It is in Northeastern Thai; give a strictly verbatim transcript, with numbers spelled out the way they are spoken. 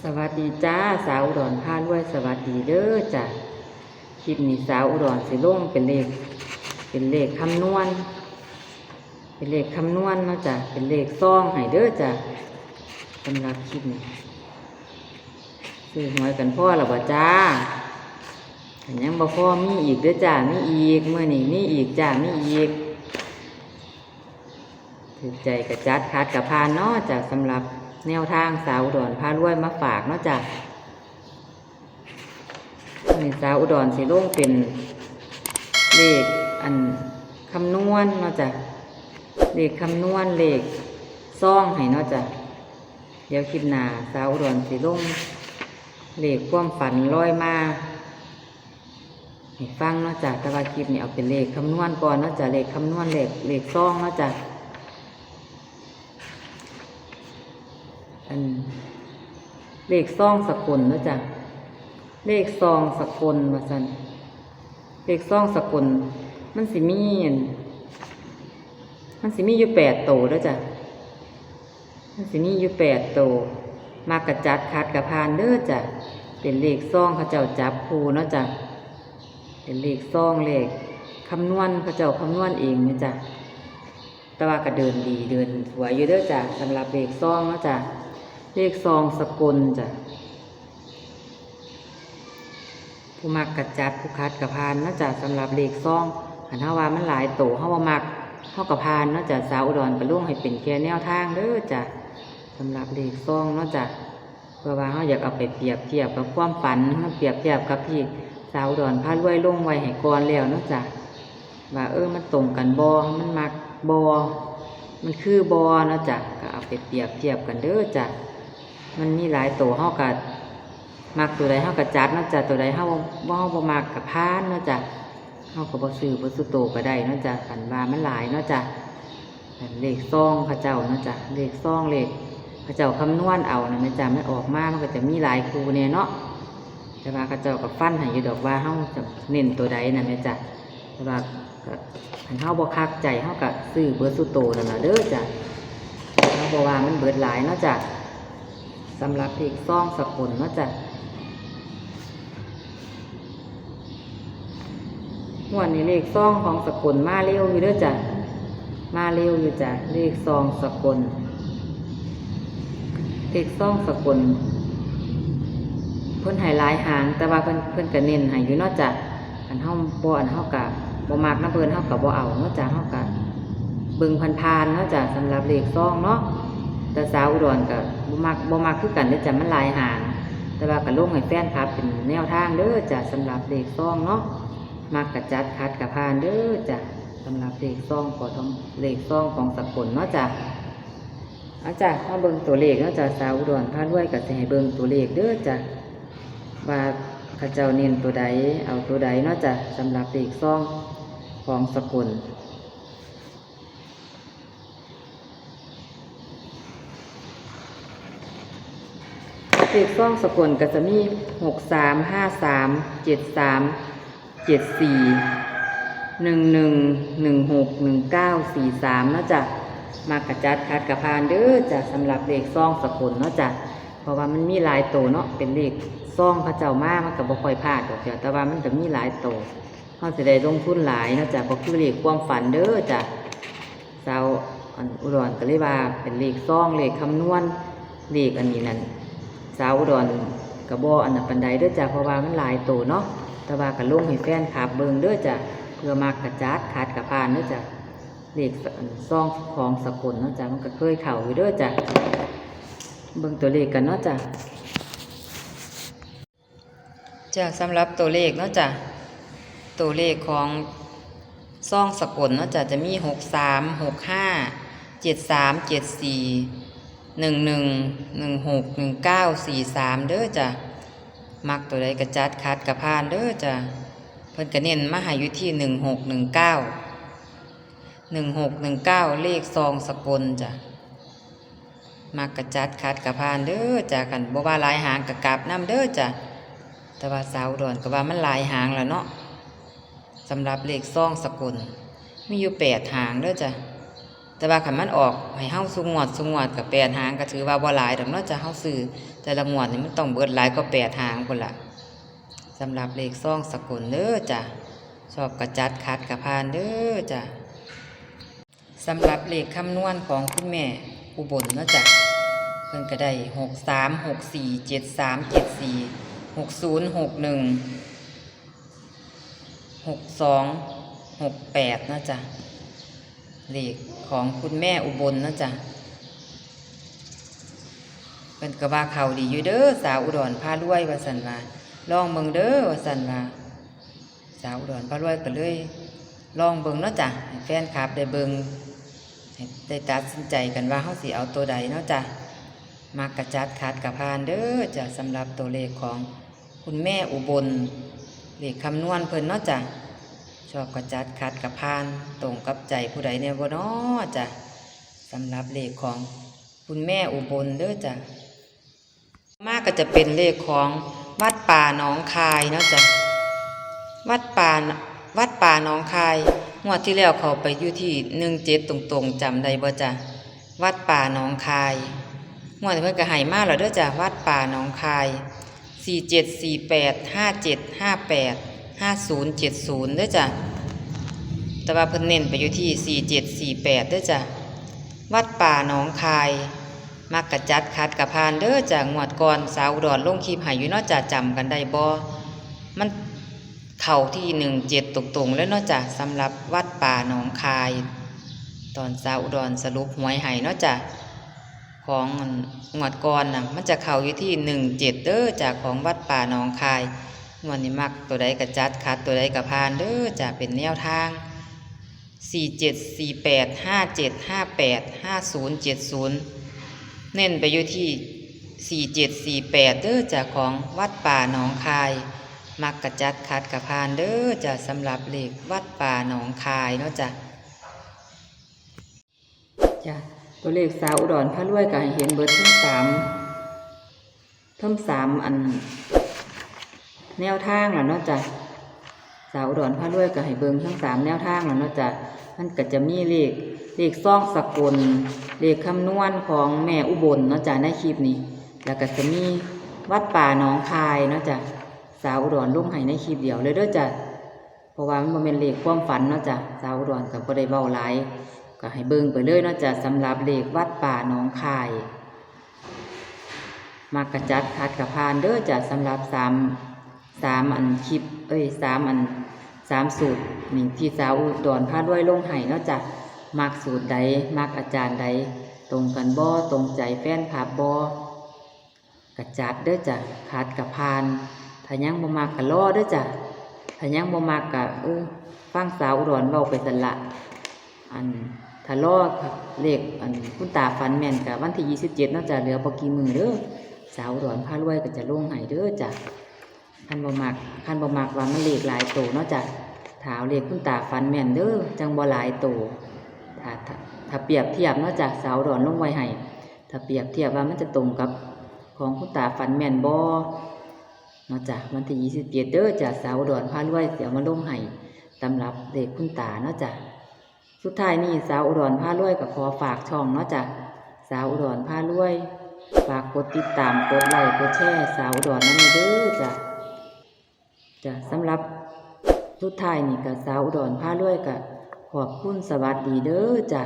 สวัสดีจ้า สาวอุดรพารวย สวัสดีเด้อจ้ะ คลิปนี้สาวอุดรสิลงเป็นเลข เป็นเลขคำนวณ เป็นเลขคำนวณเนาะจ้ะ เป็นเลขซองให้เด้อจ้ะ สำหรับคลิปนี้ ซื้อหวยกันพอแล้วบ่จ้า คันยังบ่พอมีอีกเด้อจ้า มีอีก มื้อนี้มีอีกจ้า มีอีก ถืกใจกะจัด ขัดกะผ่านเนาะจ้ะ สำหรับแนวทางสาวอุดรพารวยมาฝากเนาะจ้ะ นี่สาวอุดรสิลงเป็นเลขอันคำนวณเนาะจ้ะ เลขคำนวณ เลขซองให้เนาะจ้ะ เดี๋ยวคลิปหน้าสาวอุดรสิลงเลขความฝันลอยมา ให้ฟังเนาะจ้ะ แต่ว่าคลิปนี้เอาเป็นเลขคำนวณก่อนเนาะจ้ะ เลขคำนวณ เลข เลขซองเนาะจ้ะ อัน เลขซองสกลเนาะจ้ะ เลขซองสกลว่าซั่น เลขซองสกล มันสิมีอัน มันสิมีอยู่แปดโตเด้อจ้ะ มันสิมีอยู่แปดโต มักกะจัด ขัดกะผ่านเด้อจ้ะ เป็นเลขซองเขาเจ้าจับคู่เนาะจ้ะ เป็นเลขซอง เลขคำนวณ เขาเจ้าคำนวณเองเนาะจ้ะ แต่ว่าก็เดินดี เดินสวยอยู่เด้อจ้ะ สำหรับเลขซองเนาะจ้ะ เลขซองสกลจ้ะ ผู้มักกะจัด ผู้ขัดกะผ่านเนาะจ้ะ สำหรับเลขซอง คันเฮาว่ามันหลายโต เฮาบ่มัก เฮากะผ่านเนาะจ้ะ สาวอุดรกะลงให้เป็นแค่แนวทางเด้อจ้ะ สำหรับเลขซองเนาะจ้ะ เพื่อว่าเฮาอยากเอาไปเปรียบเทียบกับความฝัน เฮาเปรียบเทียบกับที่สาวอุดรพารวยลงไว้ให้ก่อนแล้วเนาะจ้ะ ว่า เออ มันตรงกันบ่ มันมักบ่ มันคือบ่เนาะจ้ะ ก็เอาไปเปรียบเทียบกันเด้อจ้ะ มันมีหลายโต เฮาก็มักโตใดเฮาก็จัดเนาะจ้ะ โตใดเฮาบ่ เฮาบ่มักก็ผ่านเนาะจ้ะ เฮาก็บ่ซื้อบ่ซุโตก็ได้เนาะจ้ะ คันว่ามันหลายเนาะจ้ะ เลขซองเขาเจ้าเนาะจ้ะ เลขซอง เลขเขาเจ้าคำนวณเอานั่นแหละจ้ะ มันออกมามันก็จะมีหลายคู่แน่เนาะ แต่ว่าเขาเจ้าก็ฟันให้อยู่ดอกว่าเฮาจะเน้นตัวใดนั่นแหละจ้ะ แต่ว่าก็คันเฮาบ่คักใจ เฮาก็ซื้อเบิดซุโตนั่นล่ะเด้อจ้ะ เฮาบ่ว่ามันเบิดหลายเนาะจ้ะ สำหรับเลขซองสกลเนาะจ้ะ งวดนี้เลขซองของสกลมาเร็วอยู่เด้อจ้ะ มาเร็วอยู่จ้ะ เลขซองสกล เลขซองสกล เพิ่นให้หลายหาง แต่ว่าเพิ่น เพิ่นก็เน้นให้อยู่เนาะจ้ะ คันเฮาบ่ อันเฮาก็บ่มักนำเพิ่น เฮาก็บ่เอาเนาะจ้ะ เฮาก็เบิ่งผ่านๆเนาะจ้ะ สำหรับเลขซองเนาะ แต่สาวอุดรก็บ่มัก บ่มักคือกันเด้อจ้ะ มันหลายหาง แต่ว่าก็ลงให้แฟนคลับเป็นแนวทางเด้อจ้ะ สำหรับเลขซองเนาะ มักกะจัด ขัดกะผ่านเด้อจ้ะ สำหรับเลขซองของ เลขซองของสกลเนาะจ้ะ เอาจ้ะ มาเบิ่งตัวเลขเนาะจ้ะ สาวอุดรพารวยก็สิให้เบิ่งตัวเลขเด้อจ้ะ ว่าเขาเจ้าเน้นตัวใด เอาตัวใดเนาะจ้ะ สำหรับเลขซองของสกล เลขซองสกลก็จะมี หกสาม ห้าสาม เจ็ดสาม เจ็ดสี่ หนึ่งหนึ่ง หนึ่งหก หนึ่งเก้า สี่สาม เนาะจ้ะ มักกะจัด ขัดกะผ่านเด้อจ้ะ สำหรับเลขซองสกลเนาะจ้ะ เพราะว่ามันมีหลายโตเนาะ เป็นเลขซองเขาเจ้ามา มันก็บ่ค่อยพลาดดอกจ้ะ แต่ว่ามันก็มีหลายโต เฮาสิได้ลงทุนหลายเนาะจ้ะ บ่คือเลขความฝันเด้อจ้ะ สาวอันอุดรก็เลยว่าเป็นเลขซอง เลขคำนวณ เลขอันนี้นั่น สาวอุดรก็บ่อันนั้นปานใดเด้อจ้ะ เพราะว่ามันหลายโตเนาะ แต่ว่าก็ลงให้แฟนคลับเบิ่งเด้อจ้ะ เผื่อมักกะจัด ขัดกะผ่านเด้อจ้ะ เลขอันซองของสกลเนาะจ้ะ มันก็เคยเข้าอยู่เด้อจ้ะ เบิ่งตัวเลขกันเนาะจ้ะ จ้ะ สำหรับตัวเลขเนาะจ้ะ ตัวเลขของซองสกลเนาะจ้ะ จะมี หกสาม หกห้า เจ็ดสาม เจ็ดสี่ หนึ่งหนึ่ง หนึ่งหก หนึ่งเก้า สี่สาม เด้อจ้ะ มักตัวใดกะจัด ขัดกะผ่านเด้อจ้ะ เพิ่นก็เน้นมาให้อยู่ที่ หนึ่งหก หนึ่งเก้า หนึ่งหก หนึ่งเก้า เลขซองสกลจ้ะ มักกะจัด ขัดกะผ่านเด้อจ้ะ คันบ่ว่าหลายหางกะกลับนำเด้อจ้ะ แต่ว่าสาวอุดรก็ว่ามันหลายหางแล้วเนาะ สำหรับเลขซองสกล มีอยู่แปดหางเด้อจ้ะ แต่ว่าคันมันออกให้เฮาซุงวดซุงวดก็แปดหาง ก็ถือว่าบ่หลายดอกเนาะจ้ะ เฮาซื้อแต่ละงวดนี่มันต้องเบิดหลายกว่าแปดหางพุ้นล่ะ สำหรับเลขซองสกลเด้อจ้ะ ชอบก็จัด ขัดก็ผ่านเด้อจ้ะ สำหรับเลขคำนวณของคุณแม่อุบลเนาะจ้ะ เพิ่นก็ได้ หกสาม หกสี่ เจ็ดสาม เจ็ดสี่ หกศูนย์ หกหนึ่ง หกสอง หกแปด เนาะจ้ะ เลขของคุณแม่อุบลเนาะจ้ะ เพิ่นก็ว่าเข้าดีอยู่เด้อ สาวอุดรพารวย ว่าซั่นว่า ลองเบิ่งเด้อ ว่าซั่นว่า สาวอุดรพารวยก็เลยลองเบิ่งเนาะจ้ะ ให้แฟนคลับได้เบิ่ง ให้ได้ตัดสินใจกันว่าเฮาสิเอาตัวใดเนาะจ้ะ มักกะจัด ขัดกะผ่านเด้อจ้ะ สำหรับตัวเลขของคุณแม่อุบล เลขคำนวณเพิ่นเนาะจ้ะ ชอบกะจัด ขัดกะผ่าน ตรงกับใจผู้ใดแน่บ่น้อจ้ะ สำหรับเลขของคุณแม่อุบลเด้อจ้ะ มาก็จะเป็นเลขของวัดป่าหนองคายเนาะจ้ะ วัดป่า วัดป่าหนองคาย งวดที่แล้วเข้าไปอยู่ที่ หนึ่งเจ็ด ตรงๆ จำได้บ่จ้ะ วัดป่าหนองคาย งวดนี้เพิ่นก็ให้มาแล้วเด้อจ้ะ วัดป่าหนองคาย สี่เจ็ดสี่แปด ห้าเจ็ดห้าแปด ห้าศูนย์เจ็ดศูนย์ เด้อจ้ะ แต่ว่าเพิ่นเน้นไปอยู่ที่ สี่เจ็ดสี่แปด เด้อจ้ะ วัดป่าหนองคาย มักกะจัด ขัดกะผ่านเด้อจ้ะ งวดก่อนสาวอุดรลงคลิปให้อยู่เนาะจ้ะ จำกันได้บ่ มันเข้าที่ หนึ่งเจ็ด ตรงๆ เลยเนาะจ้ะ สำหรับวัดป่าหนองคาย ตอนสาวอุดรสรุปหวยให้เนาะจ้ะ ของงวดก่อนน่ะ มันจะเข้าอยู่ที่ หนึ่งเจ็ด เด้อจ้ะ ของวัดป่าหนองคาย งวดนี้มักตัวใดกะจัด ขัดตัวใดกะผ่านเด้อจ้ะ เป็นแนวทาง สี่เจ็ดสี่แปด ห้าเจ็ดห้าแปด ห้าศูนย์เจ็ดศูนย์ เน้นไปอยู่ที่ สี่เจ็ดสี่แปด เด้อจ้ะ ของวัดป่าหนองคาย มักกะจัด ขัดกะผ่านเด้อจ้ะ สำหรับเลขวัดป่าหนองคายเนาะจ้ะ จ้ะ ตัวเลขสาวอุดรพารวยก็ให้เห็นเบิดทั้งสาม ทั้งสามอัน แนวทางล่ะเนาะจ้ะ สาวอุดรพารวยก็ให้เบิ่งทั้งสามแนวทางล่ะเนาะจ้ะ มันก็จะมีเลข เลขซองสกล เลขคำนวณของแม่อุบลเนาะจ้ะ ในคลิปนี้ แล้วก็จะมีวัดป่าหนองคายเนาะจ้ะ สาวอุดรลงให้ในคลิปเดียวเลยเด้อจ้ะ เพราะว่ามันบ่แม่นเลขความฝันเนาะจ้ะ สาวอุดรก็บ่ได้เว้าหลาย ก็ให้เบิ่งไปเลยเนาะจ้ะ สำหรับเลขวัดป่าหนองคาย มักกะจัด ขัดกะผ่านเด้อจ้ะ สำหรับสาม สามอันคลิป เอ้ย สามอัน สามสูตรนี่ที่สาวอุดรพารวยลงให้เนาะจ้ะ มักสูตรใด มักอาจารย์ใด ตรงกันบ่ ตรงใจแฟนคลับบ่ กะจัดเด้อจ้ะ ขัดกะผ่าน ถ้ายังบ่มักกะรอเด้อจ้ะ ถ้ายังบ่มักกะ เออ ฟังสาวอุดรเว้าไปซั้นละ อัน ถ้ารอเลข อัน คุณตาฝันแม่นกะวันที่ยี่สิบเจ็ดเนาะจ้ะ เหลือบ่กี่มื้อเด้อ สาวอุดรพารวยก็จะลงให้เด้อจ้ะ คันบ่มัก คันบ่มักว่ามันเลขหลายโตเนาะจ้ะ ถ้าเอาเลขคุณตาฝันแม่นเด้อ จั่งบ่หลายโต ถ้า ถ้า ถ้าเปรียบเทียบเนาะจ้ะ สาวอุดรลงไว้ให้ ถ้าเปรียบเทียบว่ามันจะตรงกับของคุณตาฝันแม่นบ่เนาะจ้ะ วันที่ยี่สิบเจ็ดเด้อจ้ะ สาวอุดรพารวยสิเอามาลงให้ สำหรับเลขคุณตาเนาะจ้ะ สุดท้ายนี้สาวอุดรพารวยก็ขอฝากช่องเนาะจ้ะ สาวอุดรพารวย ฝากกดติดตาม กดไลค์ กดแชร์ สาวอุดรนำเด้อจ้ะ จ้ะ สำหรับสุดท้ายนี้ก็สาวอุดรพารวยก็ขอบคุณ สวัสดีเด้อจ้ะ